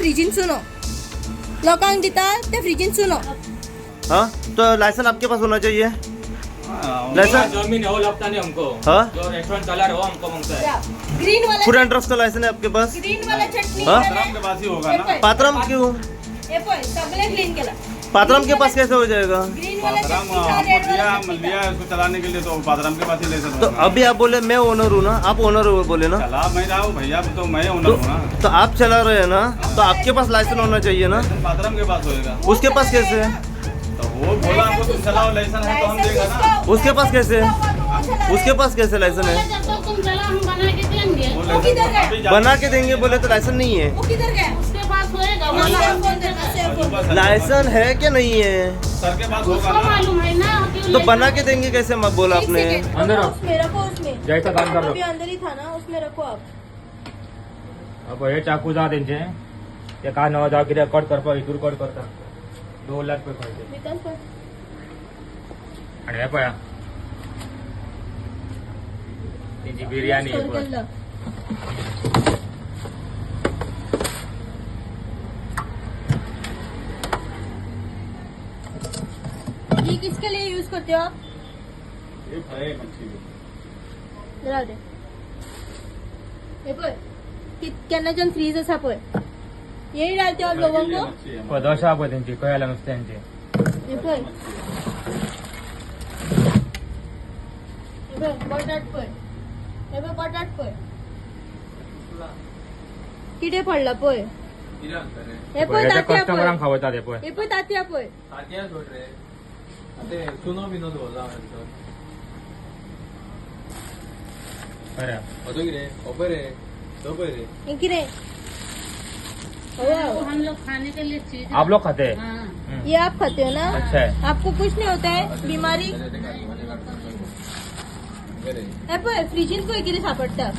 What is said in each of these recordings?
फ्रिजीन चुनो. लोकांक दिता ते फ्रिजीन चुनो. हाँ, तो लाइसेंस आपके पास होना चाहिए. लाइसेंस जमीन है वो लगता नहीं हमको. हाँ? जो रेस्टोरेंट चला रहे हो हमको मांगता है. ग्रीन वाला. फूड एंड ड्रग्स का लाइसेंस है आपके पास? ग्रीन वाला चटणी. हाँ? पात्राम के पास ही होगा ना. पात्राम क्यों? हे पळय, सगळे क्लीन केला. पात्राम के पास कैसे हो जाएगा? ग्रीन वाला पात्राम चटणी, हमको रेड दिया, वाला हम चटणी. लिया इसको चलाने के लिए, तो पात्राम के पास ही लाइसेंस तो होगा. अभी आप बोले मैं ओनर हूँ ना, आप ओनर हो बोले ना. चला मैं रहा हूँ भैया, तो मैं ओनर तो हूँ ना. तो आप चला रहे हैं ना, तो आपके पास लाइसेंस होना चाहिए ना. लाइसेंस पात्राम के पास होएगा. उसके पास कैसे है? तो वो बोला हमको तुम चलाओ, लाइसेंस है तो हम देगा ना. उसके पास कैसे है? उसके पास कैसे लाइसेंस है? जब तक तुम चला, हम बना के देंगे. वो वो किधर लाइसेंस गया? अभी जा- बना के देंगे बोले तो लाइसेंस नहीं है. वो किधर गया? उसके पास होएगा. अभी वो सेम फोन देना, सेम फोन. सर के लाइसेंस है कि नहीं है? सर के पास होगा उसको ना. मालूम है ना कि तो बना के देंगे कैसे बोला एक आपने? सेकंड, अंदर रखो. उसमें रखो, उसमें. जैसा काम कर अभी अंदर ही था ना, उसमें रखो आप. अब हे चाकू जा तेंचे ते काय नवं जाव कितें कट करपाक हितूर कट करता 2 लाख रुपये खर्च. विकास पळय. आणि हे पळया तेंची बिर्याणी. स्टोर केल्लं. ये किसके लिए यूज करते हो आप? ये फ्राई मच्छी है. राव दे. हे पळय, केन्नाच्यान फ्रीज आसा पळय, हे डालते हो आप लोगों को. मच्छी है. दशा पळय तेंची खंय आल्या नुस्त्यांची. हे पळय, हे पळय बटाट पळय, हे पळय बटाट पळय, कितें पडला पळय. हे पळय तातयां पळय. कस्टमरांक खावयतात हे पळय. हे पळय तातयां पळय. तातयां सोड रे, ते चुनो बिनो दवरला हांवें. बरें. होतो कितें हो पळय रे, तो पळय रे. हे कितें? वो हम लोग खाने के लिए चीज. आप लोग खाते हैं? हाँ. ये आप खाते हो ना? अच्छा है. आपको कुछ नहीं होता है बीमारी? हे पळय फ्रिजीन पळय कितें सापडटा.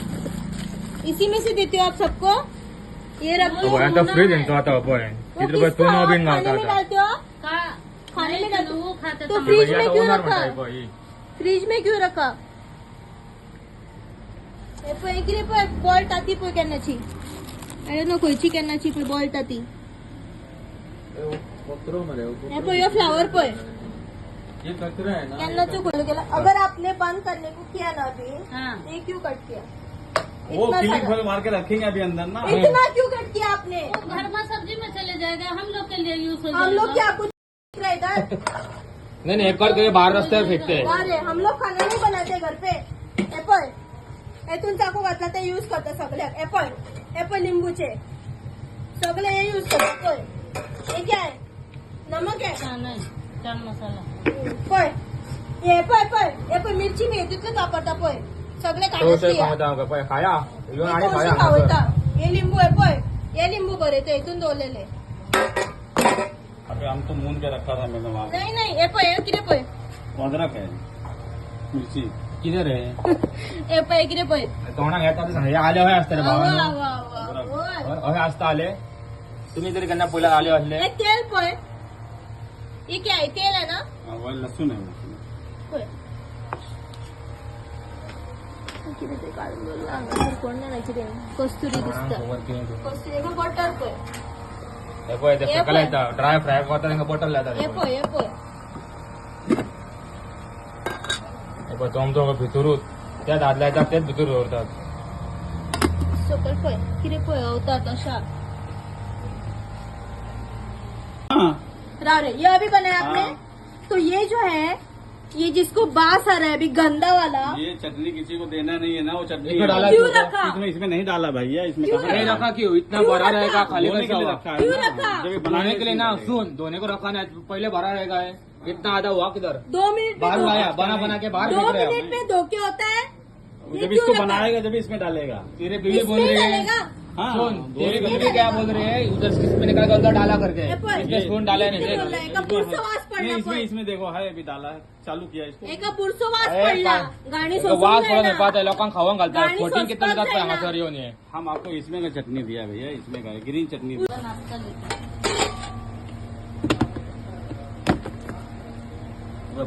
इसी में से देते हो आप सबको? ये रखो. गोंयांत फ्रीज तेंचो आतां पळय वो कितें रुपये किसको चुनो आप बीन खाने गावता में आतां. डालते हो? का खाने में डालते हो? वो खाते. तो फ्रिज में क्यों ओनर रखा? म्हणटा हे पळय ही. फ्रिज में क्यों रखा? हे पळय कितें पळय बॉल ताती पळय केन्नाची, I don't know खंयची केन्नाची पळय बॉल ताती. कचरो मरे. हे पळय ह्यो फ्लावर पळय. हे कचरो आहे ना. केन्नाचो खोल केला. अगर आपने बंद करने को किया ना अभी, हाँ. ये क्यों कट किया? वो इतना किली सारा। खोल मार के रखेंगे अभी अंदर ना. इतना क्यों कट किया आपने? वो घर में सब्जी में चले जाएगा, हम लोग के लिए यूज हो हम लोग जाएगा. क्या कुछ रहा इधर? नाही नाही, कट करके बाहेर रस्त्यावर फेकते. अरे हम लोग खाना नहीं बनाते घर पे. एपल हेतून चाकू घातला ते यूज करता सगळ्याक. एपल, एपल लिंबूचे सगळे हे यूज करता. पळय हे क्या है? नमक है? हाँ, नहीं, चाट मसाला. पळय हे पळय, पळय हे पळय मिरची बी हेतूंतलेच वापरता पळय सगळे. तो काडत खावता पळय, खाया येवन आनी खाया. खावयता. हे लिंबू हे पळय, हे लिंबू बरे ते हेतून दवरलेले. अभी हम तो मून के रखा था मैंने वहाँ. नाही नाही, हे पळय हे कितें पळय. अदरक है, मिर्ची. कितें रे? हे पळय कितें पळय. तोंडाक येता ते सांग. हे आले हय आसता रे आवा, भावानो? आवा, आवा, आवा. हय आसता आले? तुम्ही तरी केन्ना पयल्यार आले असले? हे तेल पळय, हे क्या है? तेल है ना? हाँ, वो लहसुन है वो. पळय कितें ते काडून दवरलां हांगासर, कोण जाणा कितें कस्तुरी दिसता. खबर कितें ते. कस्तुरी हे बटर पळय. हे पळय ते हे सकयल पळय. येता ड्राय फ्राय करता तांकां बटर लायता हे ते पळय. पळय, हे पळय. हे पळय चमचो भितरूच त्या दादले येतात तेच भितर दवरतात. सकयल पळय कितें पळय अवतात अशा. हाँ. राव रे, ये अभी बनाया आपने? तो ये जो है, ये जिसको बास आ रहा है अभी गंदा वाला. ये चटनी किसी को देना नहीं है ना, वो चटनी इसमें डाला क्यों क्यों? रखा? इसमें इसमें नहीं डाला भैया, इसमें क्यों कहाँ नहीं डाला? रखा क्यों? इतना क्यों भरा रखा? रहेगा खाली धोने के कैसा लिए हुआ? रखा है क्यों ना. रखा? जब ये बनाने के लिए ना. इसमें सुन, धोने को रखा ना, पहले भरा रहेगा है। इतना आधा हुआ किधर? 2 मिनट में बाहर लाया, बना बना के बाहर दो फेंक रहे हैं। मिनट में धोके होता है ये. जब क्यों इसको रखा? बनाएगा, जब इसमें डालेगा. तेरे बीवी बोल इसमें रही है. डालेगा? हाँ, सुन, धोने तेरी के लिए. बीवी क्या बोल रही है, उधर इसमें निकाल के उधर डाला करके. हे पळय. इसमें स्पून डाला नहीं किती देख. बोललाय? एका पुरसो वास नहीं, पडला इसमें पळय. इसमें देखो है, अभी डाला है, चालू किया इसको. एका पुरसो वास अरे पडला. काय? गाणी एका सोसून वास पडून जायना. येवपा ते लोकांक खावंक घालता. गाणी फोटीन कितले सोंसपाक जाता पळय जायना. हांगासर येवन हे. हम आपको इसमें का चटनी दिया भैया, इसमें का ग्रीन चटनी. नाश्ता लेते.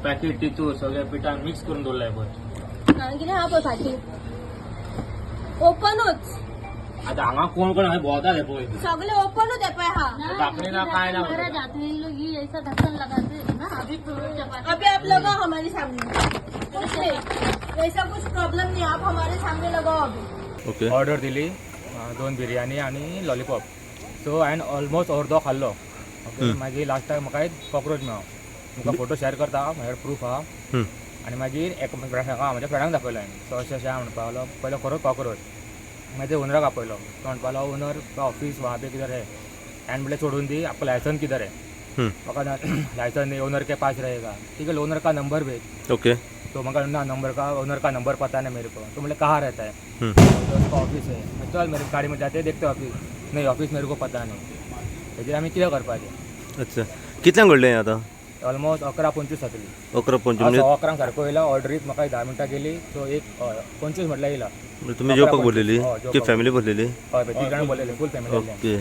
पॅकेट तितूर सगळ्या पिठान मिक्स करून दवरलाय पळय. हांगा कितें आहा पळय फाटीं, ओपनूच. आता हांगा कोण कोण भोंवता ते पळय. सगळे ओपनूच आहे पळय हा. ढाकणी ना काय ना. मारा जाते हैं इन लोग, ये ऐसा ढक्कन लगाते हैं ना. अभी तो चपाती अभी आप लगाओ हमारे सामने, कुछ नहीं, ऐसा कुछ प्रॉब्लम नहीं, आप हमारे सामने लगाओ अभी. ओके. ऑर्डर दिली 2 बिर्याणी आनी लॉलीपॉप. सो हांवें ऑलमोस्ट अर्दो खाल्लो. ओके, मागीर लास्टाक म्हाका एक कॉक्रोच मेळ्ळो. तुमकां फोटो शेअर करता, म्हाजे प्रूफ आहा. आनी मागीर एक म्हाज्या फ्रेंडाक दाखयलो हांवें. सो अशें अशें म्हणपाक लागलो, पयलो खरो कॉक्रोच. मागीर ते ओनराक आपयलो. तो म्हणपाक लागलो ओनर ऑफिस वहाँ पे किधर है. हांवें म्हणलें सोडून दी, आपको लायसन किधर है. म्हाका लायसन नहीं, ओनर के पास रहेगा. ठीक है, ओनर का नंबर भेज. ओके. तो म्हाका ना नंबर का, ओनर का नंबर पता नहीं मेरे को. तो बोले कहाँ रहता है. तो उसका ऑफिस है. मैं चल मेरे गाड़ी में जाते देखते ऑफिस. नहीं, ऑफिस मेरे को पता नहीं. हेजेर आमी कितें करपाचें? अच्छा, कितल्यांक घडलें हें आतां? ऑलमोस्ट 11:25 जातली. 11:25 म्हणजे? 11:15 सारको येयला. ऑर्डरीक म्हाका 10 मिनटां गेली. सो 1:25 म्हटल्यार येयला. म्हणजे तुमी जेवपाक बोललेली हय, की जेवपाक. फॅमिली बोललेली? हय, तीग जाणां बोललेली, फूल फॅमिली. ओके.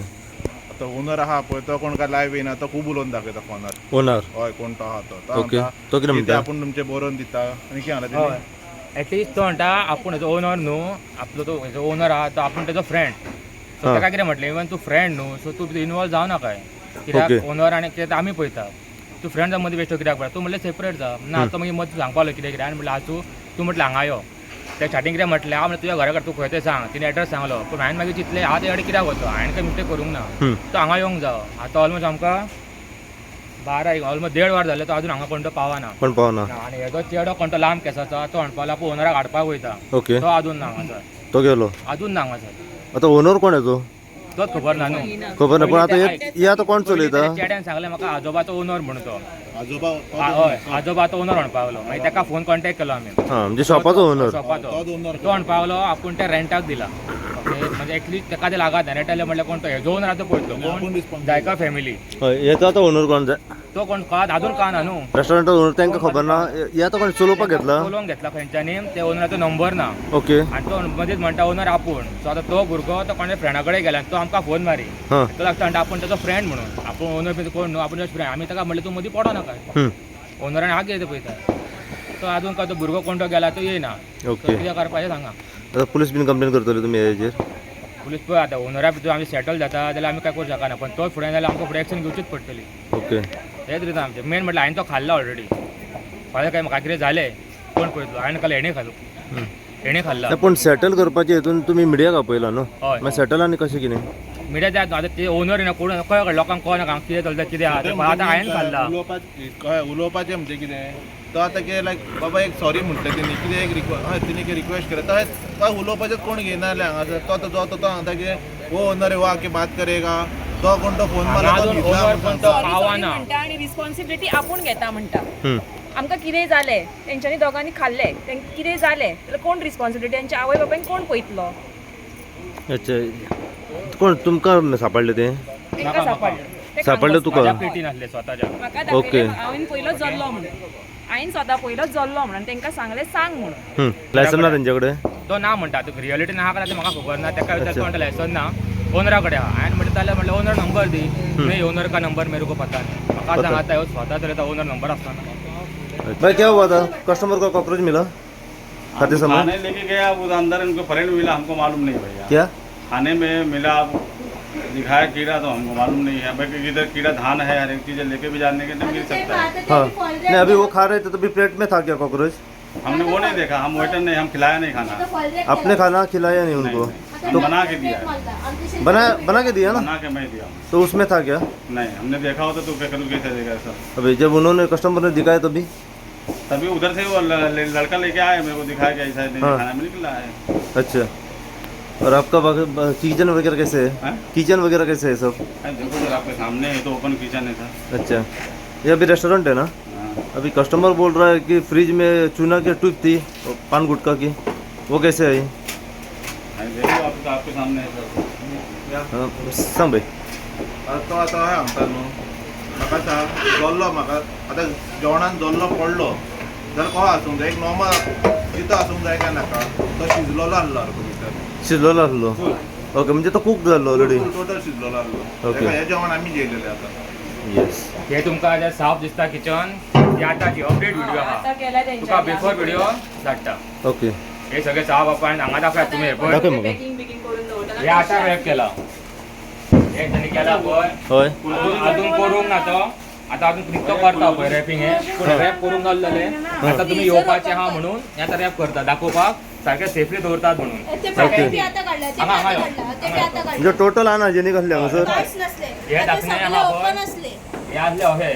आतां ओनर आहा पळय, तो कोण काय लायव्ह येयना, तो खूब उलोवन दाखयता फोनार. ओनर? हय, कोण तो आहा तो. तो ओके. म्हणटा, तो कितें म्हणटा? आपूण तुमचें बरोवन दिता आनी कितें सांगला हय, तेणी? एटलिस्ट तो म्हणटा आपूण हेजो ओनर न्हू, आपलो तो हेजो ओनर आहा तो आपूण तेजो फ्रेंड. सो ताका कितें म्हटलें, इवन तूं फ्रेंड न्हू, सो तूं इनवॉल्व जावं नाका. कित्याक ओनर आनी कितें आमी पळयता, तूं फ्रेंड मदीं बेश्टो कित्याक पळय. तूं म्हणलें सेपरेट जा ना. तो मागीर मदीं सांगपाक लागलो कितें कितें. हांवें म्हणलें आसूं, तूं म्हटलें हांगा यो. ते स्टार्टींग कितें म्हटलें, हांव म्हणलें तुज्या घरा कडेन तूं खंय तें सांग. तिणें एड्रेस सांगलो, पूण हांवें मागीर चिंतलें हांव तेज्या कडेन कित्याक वचो, हांवें कांय मिस्टेक करूंक ना. तो हांगा येवंक जावो. आतां ऑलमोस्ट आमकां 12 ऑलमोस्ट 1.5 वर जालें, तो अजून हांगा कोण तो पावना. कोण पावना? आनी हेजो चेडो कोण तो लांब केसाचो, तो म्हणपाक लागलो आपूण ओनराक हाडपाक वयता. ओके. तो अजून ना हांगासर. तो गेलो? अजून ना हांगासर. आतां ओनर कोण हेजो? तोच खबर ना न्हू. खबर ना. पण आतां हे आतां कोण चलयता? चेड्यान सांगलें म्हाका आजोबाचो ओनर म्हणून तो. आजोबा? हय, आजोबाचो ओनर म्हणपाक लागलो. मागीर ताका फोन कॉन्टेक्ट केलो आमी. हां, म्हणजे शॉपाचो ओनर? शॉपाचो. तो म्हणपाक लागलो आपूण ते रेंटाक दिला. ओके, म्हणजे एटलिस्ट ताका ते लागात ना. रेंटाक म्हणल्यार कोण तो हेजो ओनर आतां पळयतलो कोण, जायका फॅमिली. हय, हेचो आतां ओनर कोण जाय? तो कोण कळत अजून कळना न्हू. रेस्टॉरंटाचो ओनर तांकां खबर ना. हे आतां कोण चलोवपाक घेतला? चलोवंक घेतला खंयच्यांनी, ते ओनराचो नंबर ना. ओके. आनी तो मदींच म्हणटा ओनर आपूण. सो आतां तो भुरगो तो कोणा फ्रेंडा कडेन गेला आनी तो आमकां फोन मारी. तो लागता म्हणटा आपूण ताचो फ्रेंड म्हणून, आपूण ओनर बी कोण न्हू, आपूण जस्ट फ्रेंड. आमी ताका म्हणलें तूं मदीं पडो नाका, ओनरान हांव कितें पळयता. तो अजून काय तो भुरगो कोण तो गेला तो येयना. ओके. कितें करपाचें सांगा. आतां पुलीस बीन कंप्लेन करतले तुमी हेजेर? पुलीस पळय आतां ओनरा भितर आमी सेटल जाता जाल्यार आमी काय करूं शकना, पण तो फुडें जाल्यार आमकां फुडें एक्शन घेवचीच पडटली. ओके. हेच रिजन आमचें मेन म्हटल्यार हांवें तो खाल्लो ऑलरेडी. फाल्यां काय म्हाका कितें जालें कोण पळयतलो? हांवें खाल्लें, हेणें खालो, हेणें खाल्ला. पूण सेटल करपाचे हितून तुमी मिडियाक आपयला न्हू? हय. मागीर सेटल आनी कशें कितें? मिडिया जायत न्हू आतां, ते ओनर येना कोण, कळ्ळें लोकांक कळना हांगा कितें चलता कितें आहा तें. आतां हांवें खाल्ला. उलोवपाचें म्हणजे कितें, तो आतां कितें लायक बाबा एक सॉरी म्हटलें तेणी, कितें एक हय तेणी कितें रिक्वेस्ट केलें, तशें तो उलोवपाचें कोण घेयना जालें हांगासर. तो आतां जो तो सांगता कितें वो ओनर वो आके बात करेगा, तो कोण तो फोन मारला तो न्हिदला ओनर कोण तो पावना म्हणटा आनी रिस्पॉन्सिबिलिटी आपूण घेता म्हणटा. आमकां कितें जालें, तेंच्यांनी दोगांनी खाल्लें, तेंकां कितें जालें जाल्यार कोण रिस्पॉन्सिबिलिटी, तेंच्या आवय बापायन कोण पळयतलो? अच्छा, कोण तुमकां सापडलें तें? तेंकां सापडलें. सापडलें तुका? म्हाज्या प्लेटीन आसलें स्वताच्या. म्हाका दाखयलें, हांवें पयलोच जल्लो म्हणून, हांवें स्वता पयलोच जल्लो म्हणून तेंकां सांगलें सांग म्हणून. लायसन ना तेंच्या कडेन? तो ना म्हणटा, तुका रियलिटी ना काय म्हाका खबर ना. ताका विचारता म्हणटा लायसन ना, ओनरा कडेन आहा. हांवें म्हणटा जाल्यार म्हणलें ओनर नंबर दी. नाही, ओनर का नंबर मेरे को पता नहीं. म्हाका सांग आतां ह्यो स्वता चलयता, ओनर नंबर आसतना. भाई क्या हुआ था? कस्टमर को कॉकरोच मिला खाते समय? खाने लेके गया वो, अंदर उनको फ्रेंड मिला, हमको मालूम नहीं भैया। क्या खाने में मिला, दिखाया कीड़ा, तो हमको मालूम नहीं है भाई इधर कीड़ा धान है, हर एक चीज़ लेके भी जाने के नहीं मिल सकता है। हाँ, नहीं अभी वो खा रहे थे तभी प्लेट में था क्या कॉकरोच? हमने वो नहीं देखा, हम वेटर नहीं, हम खिलाया नहीं खाना। आपने खाना खिलाया नहीं उनको? तो बना के दिया है। बना के दिया ना? बना के मैं दिया। तो उसमें था क्या? नहीं, हमने देखा होता तो कैसे देगा सर। अभी जब उन्होंने कस्टमर ने दिखाया तभी तभी उधर से वो लड़का लेके आए, मेरे को दिखाया कि ऐसा नहीं खाना में निकला है। अच्छा, और आपका किचन वगैरह कैसे है? किचन वगैरह कैसे है सब? देखो सर, आपके सामने है तो ओपन किचन है सर। अच्छा, ये अभी रेस्टोरेंट है ना? अभी कस्टमर बोल रहा है कि फ्रिज में चूना की ट्यूब थी पान गुटखा की, वो कैसे आई? देखो आपके सामने है सर। सांग भाई. तो आतां अशें सांगता न्हू, म्हाका सांग जल्लो, म्हाका आतां जेवणान जल्लो पडलो जाल्यार कसो आसूंक जाय? एक नॉर्मल जितो आसूंक जाय काय नाका? तो शिजलेलो आहलो सारको भितर. शिजलेलो आहलो? ओके, म्हणजे तो कुक जाल्लो ऑलरेडी? टोटल शिजलेलो आहलो. ओके, हें जेवण आमी जेयलेलें आतां. येस, हे तुमकां आतां साफ दिसता किचन, हे आतांची अपडेट व्हिडिओ आहा, तुका बिफोर व्हिडिओ धाडटा. ओके, हे सगळे साफ आपण हांगा दाखयात तुमी. दाखय म्हाका. पॅकिंग बिकिंग करून दवरता. हे आता रॅप केला, हे त्यांनी केला पळय. हय. अजून अजून करूंक ना तो, आता अजून निकतो करता पळय रॅपिंग. हे पूण रॅप करूंक जाल्लेले आता तुमी येवपाचे आहा म्हणून हे आता रॅप करता दाखोवपाक, सारखे सेफली दवरतात म्हणून. ते पाणी बी आता काढलं, ते बी हांगा, आता हांगा. काढलं, ते बी आता म्हणजे काढलं. टोटल अनहायजेनिक असले हांगासर. कांयच नसले. हे आता दाखणे सगळे आहा ओपन पळय. असले. हे आसले अशे.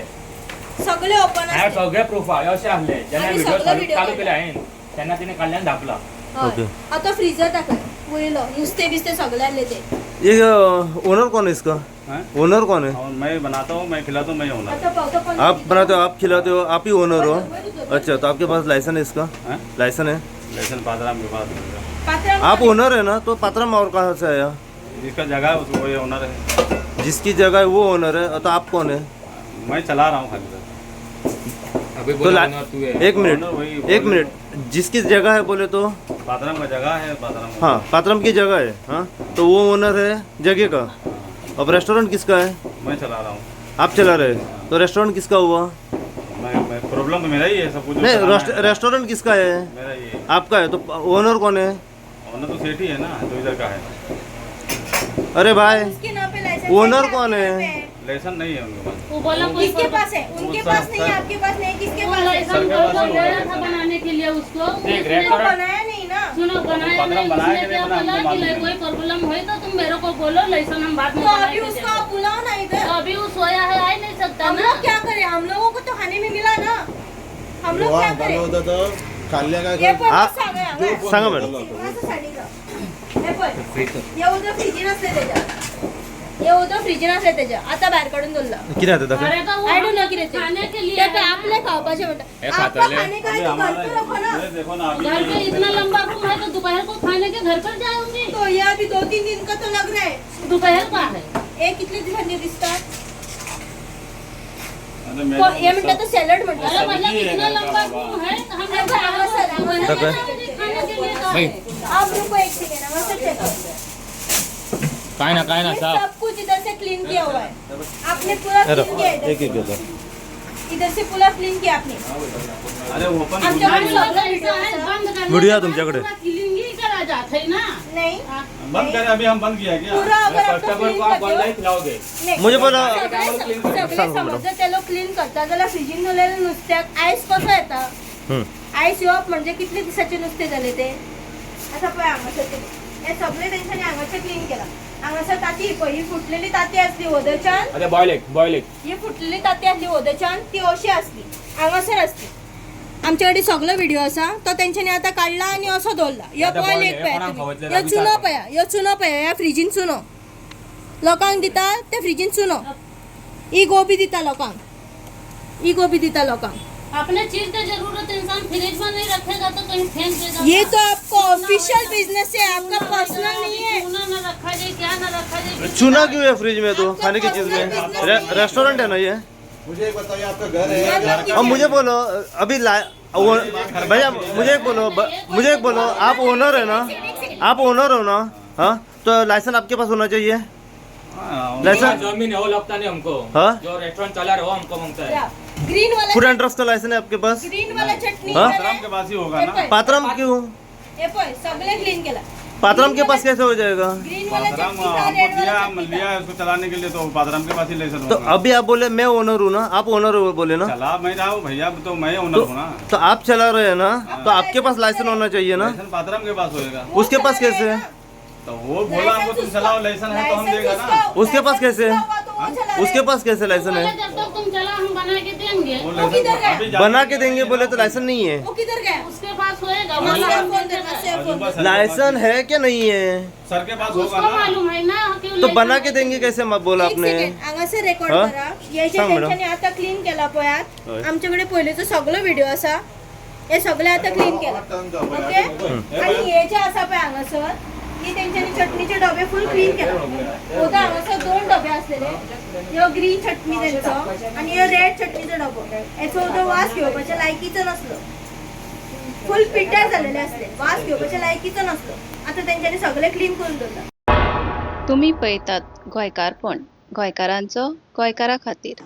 सगळे ओपन हे असले. सगळे प्रूफ आहा, हे अशे आसले जेन्ना आम्ही व्हिडिओ सगळो video चालू केले काडला. हांवें तेन्ना तिने काडल्यान धापला. हय. ओके. आता फ्रीजर दाखय वयलो, नुस्तें बिस्तें सगळें आसले ते. ये ओनर कौन है इसका? हैं? ओनर कौन है? और मैं बनाता हूँ, मैं खिलाता हूँ, मैं ओनर. आता पावतो पण. आप बनाते हो, आप खिलाते हो, आप ही ओनर हो? अच्छा, तो आपके पास लाइसेंस है इसका? हैं? लाइसेंस है? लाइसेंस पादराम के पास मिलेगा. पात्राम. आप ओनर है ना, तो पात्रम और कहाँ से आया? जिसका जगह है उसको, वही ओनर है. जिसकी जगह है वो ओनर है, तो आप कौन है? मैं चला रहा हूँ खाली सर. अभी तो बोला owner तू है. एक मिनट. ओनर वही. एक मिनट, जिसकी जगह है बोले तो? पादराम का जगह है, पादराम. हाँ, पात्रम की जगह है. हाँ, तो वो ओनर है जगह का. अब रेस्टोरेंट किसका है? मैं चला रहा हूँ. आप चला रहे हैं, तो रेस्टोरेंट किसका हुआ? मैं प्रॉब्लम तो मेरा ही है सब कुछ जो नहीं, चलाना है. रेस्टोरेंट किसका है? मेरा ही है. आपका है, तो ओनर कौन है? ओनर तो सेठ ही है ना, जो इधर का है. अरे भाई, उसके नाम पे लाइसेंस. ओनर कौन है? लाइसेंस नहीं है उनके पास. वो बोला कोई किसके पास है? उनके वो पास सर- नहीं है, आपके पास नहीं है, किसके वो पास है? लाइसेंस सर के पास को ही गया होगा. था बनाने के लिए उसको. देख, उसने- रेस्टोरेंट- बनाया नहीं ना. सुनो, बनाया पात्रम नहीं. बनाया उसने कि क्या नहीं बना, बोला हमको कि मालूम ले नहीं. कोई प्रॉब्लम हुई तो तुम मेरे को बोलो, लाइसेंस हम बाद में तो बना अभी के उसको देंगे। आप बुलाओ ना इधर. तो अभी वो सोया है, आ ही नहीं सकता हम ना. लोग क्या करें? हम लोगों को तो खाने में मिला ना, हम लोग क्या करें? होता तो खाल्ल्या काय? हे पण सांगा हांगा. सांगा मॅडम. असं साडीला. हे पळय, हे उदक फ्रिजीन असले तेज्या, हे उदक फ्रिजीन असले तेज्या, आता भायर काडून दवरला. कितें जाता दाखय. अरे तो वो I don't know कितें ते. खाने के लिए ते पळय, है ना. आपले खावपाचें हे म्हणटा. आपका खातले. खाने का है अभी तो घर हमारा पे रखो ना. ये देखो ना अभी. घर पे इतना लंबा रूम है तो दोपहर को खाने के घर पर जाऊंगी. तो ये अभी 2-3 दिन का तो लग रहा है. दोपहर का है. हे कितले दिसांनी दिसता? अरे मेरा हे म्हणटा तो सॅलड म्हणटा. अरे मतलब सब्जी है इतना घर का लंबा बाबा. रूम है तो हम अरे हांगासर, हांगासर. दाखय. खाने के लिए का है. आप रुको एक सेकेंड, हांगासर चेक करो. काय ना, काय ना ये साफ. सब कुछ इधर से क्लीन किया हुआ है आपने, पूरा क्लीन किया इधर एक से. एक घेतो. इधर से पूरा क्लीन किया आपने. अरे ओपन आमच्याकडे मतलब सगळं ऐसा व्हिडिओ है, आसा. बंद करने व्हिडिओ के आहे बाद तुमच्याकडे. पूरा क्लीन ही करा जाते है ना. नहीं. बंद करे, अभी हम बंद किया क्या? पूरा अगर आपको कस्टमर क्लीन को आप करते हो ऑनलाइन खिलाओगे? नाही. मुझे बोला. सगळे सांग समज जर ते लोक क्लीन करता जाल्यार फ्रिजीन दवरलेल्या नुस्त्याक आयस कसो येता? हम्म. आयस येवप म्हणजे कितले दिसाचे नुस्तें जाले ते. आतां पळय हांगासर ते हे सगळे तेंच्यांनी हांगासर क्लीन केला. हांगासर ताती पळय, ही फुटलेली ताती आसली वदच्यान. अरे बॉयल एक, बॉयल एक. ही फुटलेली ताती आसली वदच्यान, ती अशी आसली, हांगासर आसली. आमचे कडेन सगलो व्हिडिओ आसा. तो तेंच्यांनी आतां काडला आनी असो दवरला. ह्यो आतां बॉयल boil एक हे पळया कोणाक तुमी. खावयतले? ह्यो आमी चुनो विचारता. पळया, ह्यो चुनो पळया, ह्या फ्रिजीन चुनो लोकांक दिता, ते फ्रिजीन चुनो. ही गोबी दिता लोकांक, ही गोबी दिता लोकांक. अपने चीज का जरूरत इंसान फ्रिज में नहीं रखेगा तो कहीं फेंक देगा. ये तो आपको ऑफिशियल बिजनेस है, आपका पर्सनल नहीं है. चूना न रखा जाए, क्या न रखा जाए. चूना क्यों है फ्रिज में तो खाने की चीज में? रेस्टोरेंट है ना ये? मुझे एक बताइए, आपका घर है? अब मुझे बोलो अभी भैया, मुझे एक बोलो, मुझे एक बोलो, आप ओनर है ना? आप ओनर हो ना? हाँ, तो लाइसेंस आपके पास होना चाहिए. हाँ, लाइसेंस जमीन है वो लगता नहीं हमको. हाँ? जो रेस्टोरेंट चला रहा हो हमको मांगता है. ग्रीन वाला. फूड एंड ड्रग्स का लाइसेंस है आपके पास? ग्रीन वाला चटणी. हाँ? पादराम के पास ही होगा ना. पात्रम क्यों? हे पळय, सगळे क्लीन केला. पात्रम के पास कैसे हो जाएगा? ग्रीन वाला पादराम चटणी खा, हमको रेड दिया, वाला हम चटणी लिया खा. है उसको चलाने के लिए, तो पादराम के पास ही लाइसेंस तो होगा. अभी आप बोले मैं ओनर हूँ ना, आप ओनर हो बोले ना. चला मैं रहा हूँ भैया, तो मैं ओनर तो हूँ ना. तो आप चला रहे हैं ना, तो आपके पास लाइसेंस होना चाहिए ना. लाइसेंस पादराम के पास होएगा. उसके पास कैसे है? तो वो बोला हमको तुम चलाओ, लाइसेंस है तो हम लाइसेंस देगा ना. उसका- उसके पास लाइसेंस कैसे है? उसका हुआ तो वो चला रहा उसके है. पास कैसे लाइसेंस बोला है? जब तक तुम चला हम बना के देंगे. वो वो किधर लाइसेंस गया? अभी जाके बना के देंगे बोले तो लाइसेंस नहीं है. वो किधर गया? उसके पास होएगा. मसे बोला हम फोन देंगे. दे, मसे फोन अजूबा दे. सर के लाइसेंस है क्या नहीं है? सर के पास होगा उसको ना. मालूम है ना कि तो बना के देंगे कैसे बोला एक आपने? सेकंड, हांगासर रेकॉर्ड हा? करा. हे जे सांग मॅडम. तेंच्यांनी आतां क्लीन केला पळयात, हय. आमचे कडेन पयलींचो सगळो व्हिडिओ आसा. हे सगळे आतां क्लीन केला, ओके? आनी हे जे आसा पळय हांगासर, ही तेंच्यांनी चटणीचे डबे फूल क्लीन केला. ओदा हांगासर दोन डबे आसलेले, ह्यो ग्रीन चटणी तेंचो आनी ह्यो रेड चटणीचो डबो. हेचो उदो वास घेवपाच्या लायकीचो नासलो, फूल पिड्ड्यार जालेले आसले, वास घेवपाच्या लायकीचो नासलो. आतां तेंच्यांनी सगळें क्लीन करून दवरला. तुमी पळयतात गोंयकारपण, गोंयकारांचो गोंयकारा खातीर.